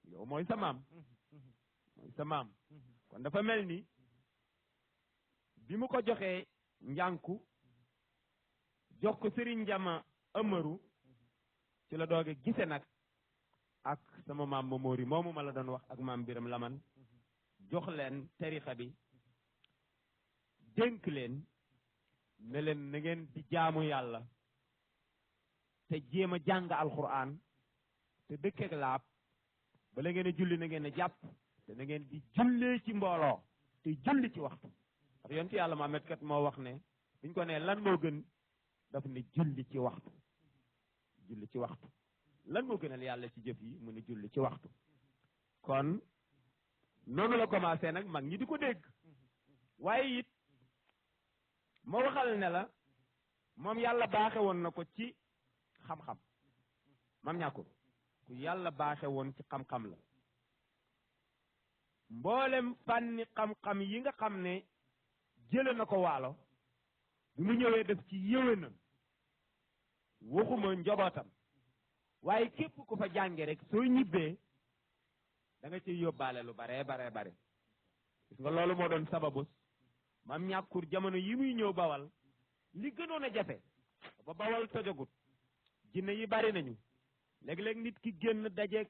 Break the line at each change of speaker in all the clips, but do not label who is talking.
yow mooy sa maam mooy sa maam kon dafa mel ni bi mu ko joxee njànku jox ko Sëriñ Njama Amaru ci la dooge gise nag ak sama maam Mamori moomu ma la doon wax ak maam Biram Laman jox leen tarixa bi dénk leen ne leen na ngeen di jaamu yàlla te jéem a jàng alquran te dëkkeek laab bala ngeen a julli na ngeen a jàpp te na ngeen di jullee ci mbooloo te julli ci waxtu ndax yonent yàlla Muhammad kat moo wax ne biñ ko ne lan moo gën daf ne julli ci waxtu julli ci waxtu lan moo gënal yàlla ci jëf yi mu ne julli ci waxtu kon noonu la commencé nag mag ñi di ko dégg waaye it ma waxal ne la moom yàlla baaxe woon na ko ci xam-xam mam ñàkkul ku yàlla baaxe woon ci xam-xam la mboolem fànni xam-xam yi nga xam ne jële na ko waalo bi mu ñëwee def ci yéwénam waxuma njobootam waaye képp ku fa jànge rek soo ñibbee da nga ciy yóbbaale lu bare bare gis nga loolu moo doon sababus mam ñàkkur jamono yi muy ñëw bawal li gënoon a jafe ba bawal tojogut jinne yi bari nañu léeg-léeg nit ki génn dajeeg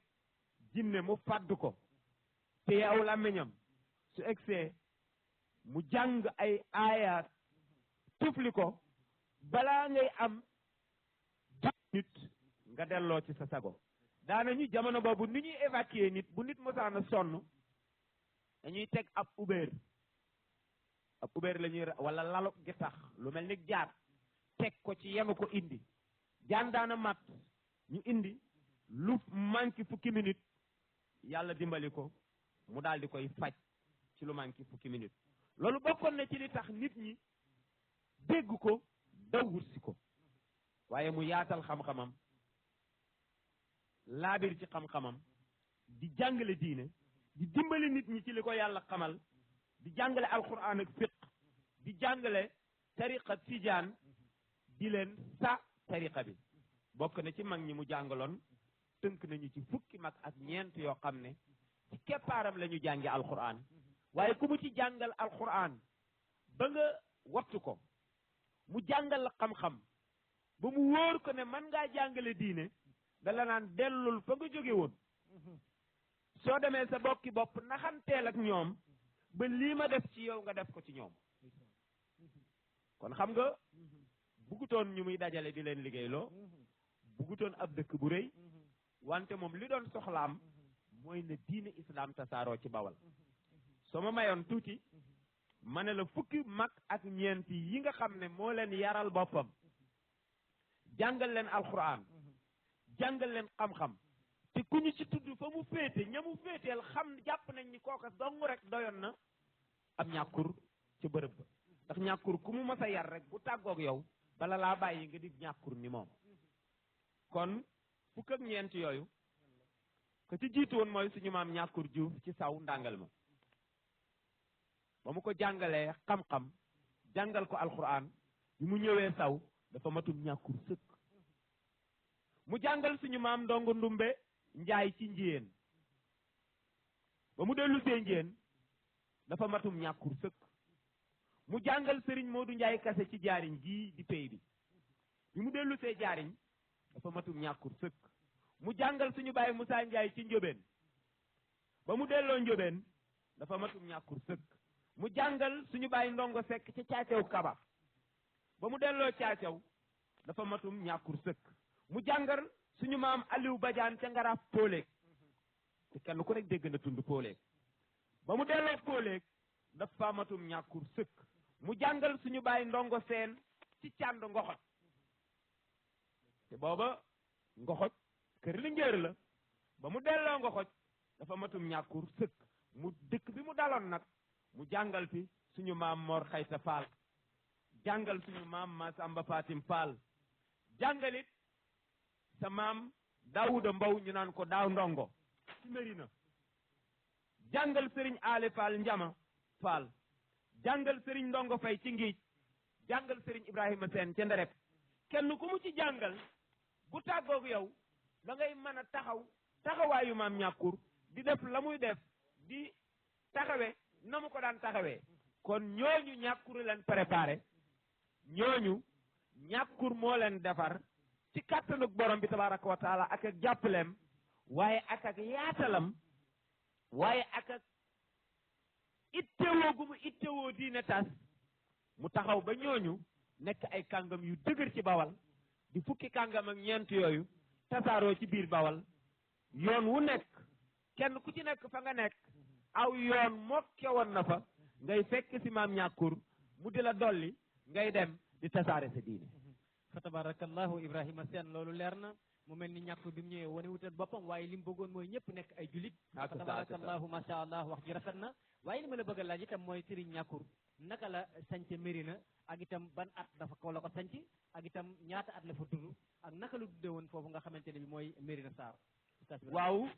jinne mu fàdd ko téye aw làmmiñam su egsee mu jàng ay aayaat tufli ko balaa ngay am nit nga delloo ci sa sago daanañu jamono boobu ni ñuy évacuer nit bu nit mosaana sonn dañuy teg ab ubéer la ñuy wala lalu gi tax lu mel ni jaat teg ko ci yenu ko indi jaan daana mat ñu indi lu manqué fukki minute yàlla dimbali ko mu daal di koy faj ci lu manqué fukki minute loolu bokkoon na ci li tax nit ñi dégg ko daw wutsi ko waaye mu yaatal xam-xamam laabir ci xam-xamam di jàngale diine di dimbali nit ñi ci li ko yàlla xamal di jàngale alquran ak fiq di jàngale tariqa tijaan di leen sa tariqa bi bokk na ci mag ñi mu jàngaloon tënk nañu ci fukki mag ak ñeent yoo xam ne ci keppaaram la ñu jànge alquran waaye ku mu ci jàngal alquran ba nga wattu ko mu jàngal la xam-xam ba mu wóor ko ne man ngaa jàngale diine da la naan dellul fa nga jóge woon soo demee sa bokki bopp naxanteel ak ñoom ba lii ma def ci yow nga def ko ci ñoom kon xam nga buggutoon ñu muy dajale di leen liggéeyloo buggutoon ab dëkk bu rëy wante moom li doon soxlaam mooy ne diine islam tasaaroo ci bawal soo ma mayoon tuuti ma ne la fukki mag ak ñeenti yi nga xam ne moo leen yaral boppam jàngal leen alquran jàngal leen xam-xam te ku ñu ci tudd fa mu féete ña mu féeteel xam jàpp nañ ni kooka dong rek doyoon na am ñàkkur ci bërëb ba ndax ñàkkur ku mu mas a yar rek bu tàggoog yow bala laa bàyyi nga di ñàkkur ni moom kon fukk ak ñeent yooyu ko ci jiitu woon mooy suñu maam ñàkkur Juuf ci saw ndàngal ma ba mu ko jàngalee xam-xam jàngal ko alquran bi mu ñëwee saw dafa matum ñàkkur sëkk mu jàngal suñu maam ndongo ndumbe njaay ci njiyeen ba mu dellu see njiyeen dafa matum ñàkkur sëkk mu jàngal sëriñ Moodu Njaay kase ci jaariñ gii di pay bi mu dellu see jaariñ dafa matum ñàkkur sëkk mu jàngal suñu baay Musaa Njaay ci njóbeen ba mu delloo njóbeen dafa matum ñàkkur sëkk mu jàngal suñu baay ndongo sekk ca caacaw kaba ba mu delloo caacaw dafa matum ñàkkur sëkk mu jàngal suñu maam Aliou Badiane ca ngaraaf Póoleeg te kenn ku rek dégg na tund Póoleeg ba mu delloo Póoleeg dafa matum ñàkkur sëkk mu jàngal suñu baay ndongo seen ci cànd ngoxot te booba ngoxoj kër li njéer la ba mu delloo ngoxoj dafa matum ñàkkur sëkk mu dëkk bi mu daloon nag mu jàngal fi suñu maam Mor Xayta Faal jàngal suñu maam Masamba Fatim Faal jàngalit sa maam Daawuda Mbow ñu naan ko daaw ndongo ci Mérina jàngal sëriñ Ale Fall Njama Fall jàngal sëriñ ndongo Fay ci Ngiij jàngal sëriñ Ibrahima Seen ca Ndereb kenn ku mu ci jàngal bu tàggoog yow da ngay mën a taxawaayu maam ñàkkur di def la muy def di taxawe na mu ko daan taxawee kon ñooñu ñàkkur leen préparé ñooñu ñàkkur moo leen defar ci kàttanug borom bi tabaraka wa taala ak ak jàppaleem waaye ak yaatalam waaye ak ittewoo gu mu ittewoo diine tas mu taxaw ba ñooñu nekk ay kàngam yu dëgër ci bawal di fukki kàngam ak ñeent yooyu tasaaroo ci biir bawal yoon wu nekk kenn ku ci nekk fa nga nekk aw yoon mokke woon na fa ngay fekk si maam ñàkkur mu di la dolli ngay dem di tasaare sa diine
fa tabarakallahu Ibrahima Sène loolu leer na mu mel ni ñàkkur bi mu ñëwee wane wutal boppam waaye li mu bëggoon mooy ñëpp nekk ay julit fa tabarakallahu macha allah wax ji rafet na waaye li ma la bëgg a laaj itam mooy Serigne ñàkkur naka la sanc Mérina ak itam ban at dafa ko la ko sanc ak itam ñaata at la fa dund ak naka la dundee woon foofu nga xamante ne bi mooy Mérina Sarr
waaw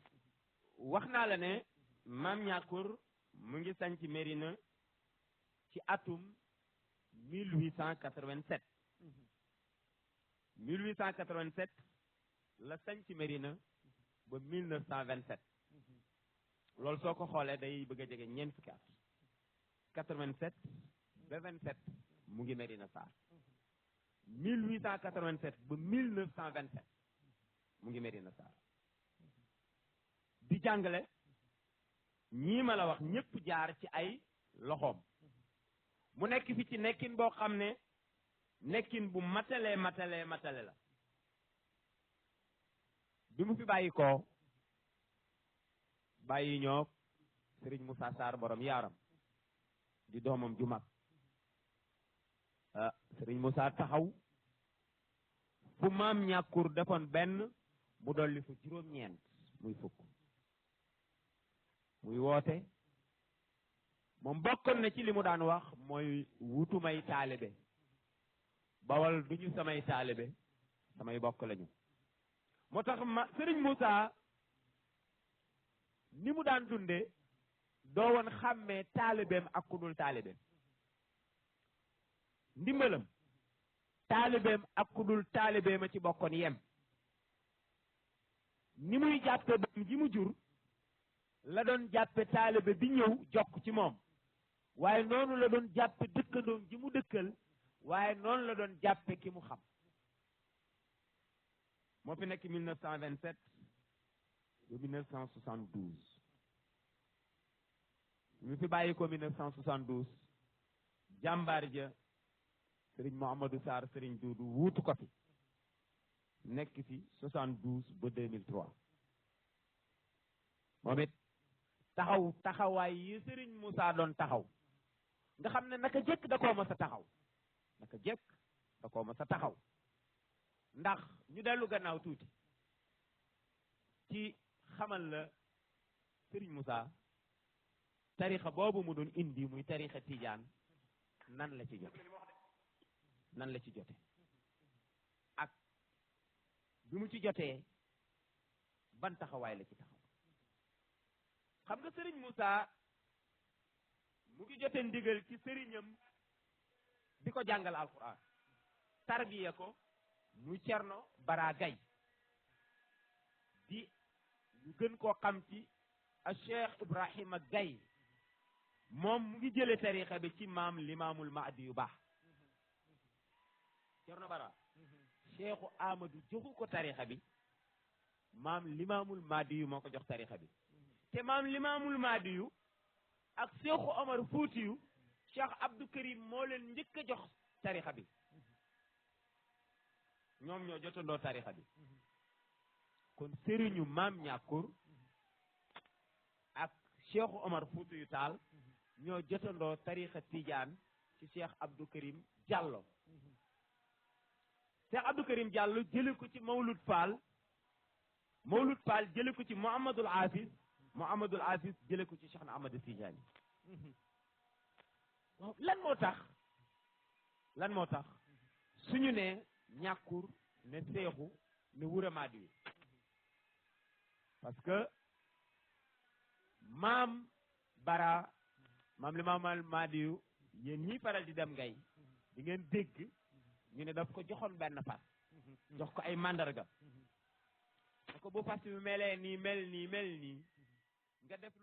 wax naa la ne maam ñàkkur mu ngi sanc Mérina ci atum 1887 1887 la sanc Mérina ba 1927 loolu soo ko xoolee day bëgg a jege ñeent fukki at 87 ba 27 mu ngi Mérina Sarr 1887 ba 1927 mu ngi Mérina Sarr di jàngale ñii ma la wax ñëpp jaar ci ay loxoom mu nekk fi ci nekkin boo xam ne nekkin bu matale la bi mu fi bàyyi koo bàyyi ñoo Serigne Moussa Sarr borom yaaram di doomam ju mag Serigne Moussa taxaw fu maam ñàkkur defoon benn mu dolli fa juróom-ñeent muy fukk muy woote moom bokkoon na ci li mu daan wax mooy wutumay taalibe bawal duñu samay taalibe samay bokk lañu moo tax Serigne Moussa ni mu daan dunde doo woon xàmmee taalibeem ak ku dul taalibeem ndimbalam taalibeem ak ku dul taalibeem a ci bokkoon yem ni muy jàppe doom ji mu jur la doon jàppe taalibe bi ñëw jokk ci moom waaye noonu la doon jàppe dëkkandoom ji mu dëkkal waaye noonu la doon jàppe ki mu xam moo fi nekk 1927 ba 1972 ñu fi bàyyi ko 1972 jàmbaar ja Serigne Mouhamadou Sarr Serigne Doudou wuutu ko fi nekk fi 72 ba 2003 moom it taxawaay yi Serigne Moussa doon taxaw nga xam ne naka jekk da koo mas a taxaw naka jekk da koo mas a taxaw ndax ñu dellu gannaaw tuuti ci xamal la Serigne Moussa tarixa boobu mu doon indi muy tarixa tijaan nan la ci jote ak bi mu ci jotee ban taxawaay la ci taxaw xam nga Serigne Moussa mu ngi jote ndigal ci sëriñam di ko jàngal alquran tarbiya ko muy Cerno Bara Gaye di ñu gën koo xam ci a Cheikh Ibrahima Gaye moom mu ngi jële tarixa bi ci maam Limaamul Mahdi yu baax Cerno Bara Cheikhu Amadou joxu ko tarixa bi maam Limaamul Mahdi yu moo ko jox tarixa bi te maam Limaamul Mahdi yu ak Cheikhu Omar Fuuti yu Cheikh Abdou Karim moo leen njëkk a jox tarixa bi ñoom ñoo jotandoo tarixa bi kon sëriñu maam ñàkkur ak Cheikhu Omar Fuuti yu Taal ñoo jotandoo tarixa tijaan ci Cheikh Abdou Karim Diallo Cheikh Abdou Karim Diallo jële ko ci Mawlud Fall jële ko ci Mouhamadul Aziz jële ko ci Cheikh na Ahmad Tijaani waaw lan moo tax suñu ne ñàkkur ne seexu ne Wura Maadi parce que maam Limaamul Mahdi yu yéen ñiy faral di dem ngay di ngeen dégg ñu ne daf ko joxoon benn fas jox ko ay mandarga ne ko bu fas bi melee nii mel nii nga def